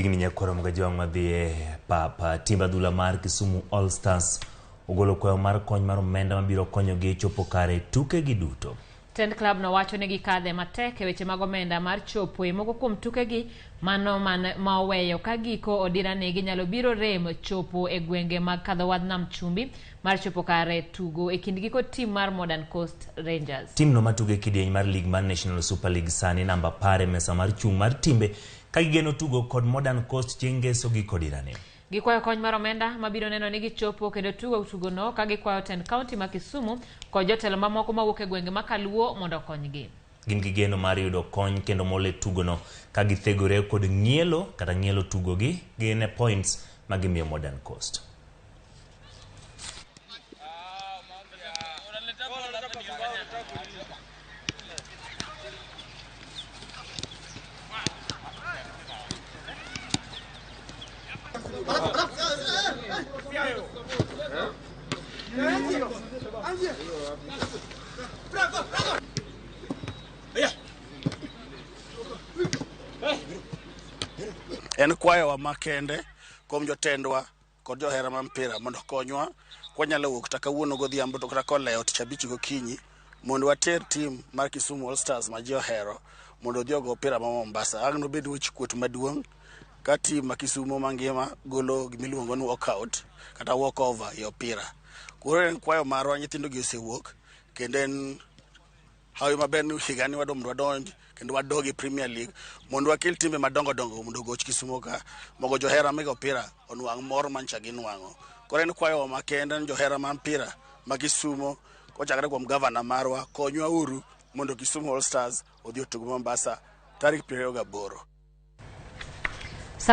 Machiegni nyakwaro Mgajwang' madhi e pap timb adhula mar Kisumu All Stars ogolo kwayo mar kony mar omenda mabiro konyogi chopo kare tukegi duto. Tend klab no wacho ni gikadhe matek e weche mag omenda mar chopo e moko kuom tukegi mano man ma oweyo ka giko odira ni ginyalo biro rem chopo e gwenge mag kadho wadh nam chumbi mar chopo kare tugo e kindgi kod tim mar Modern Coast Rangers. Timno matugo e kidieny mar lig mar National Super League sani namba 10 e mesa mar chung' mar timbe ka gigeno tugo kod Modern Coast chieng' ngeso giko dirani. Gikwayo kony mar omenda mabiro neno ni gichopo kendo tugo tugono ka gikwayo tend kaunti ma Kisumu kod jotelo mamoko mawuok e gwenge ma Kaluo mondo okonygi. Gin gi geno mar yudo kony kendo mole tugono ka githegore kod ng'ielo kata ng'ielo tugogi gin e points ma gimiyo Modern Coast. En kwayowa makende kuom jotendwa kod johera ma mpira mondo okonywa kwanyalo wuok kata kawuono godhiambo to kata kolewo tich abich gokinyi mondo water tim mar Kisumu All Stars ma ji ohero mondo odhi ogo opira ma Mombasa. Ang' nobed wich kuot maduong' ka tim ma Kisumo mangima golo gimiluongo ni walkout kata walkover e opira. Koro en kwayo marwa nyithindo gi osewuok kendo en hawi maber ni higani wadwa mondo wadonj kendo wadog e Premier League mondo wakel timbe madongo dongo mondo ogoch Kisumo ka mogo johera meg opira onwang' mor mancha ginwang'o. Koro en kwayowa makende ni johera ma mpira ma Kisumo kochakore kuom gavana marwa konywa uru mondo Kisumu All Stars odhi otug Mombasa tarik 28.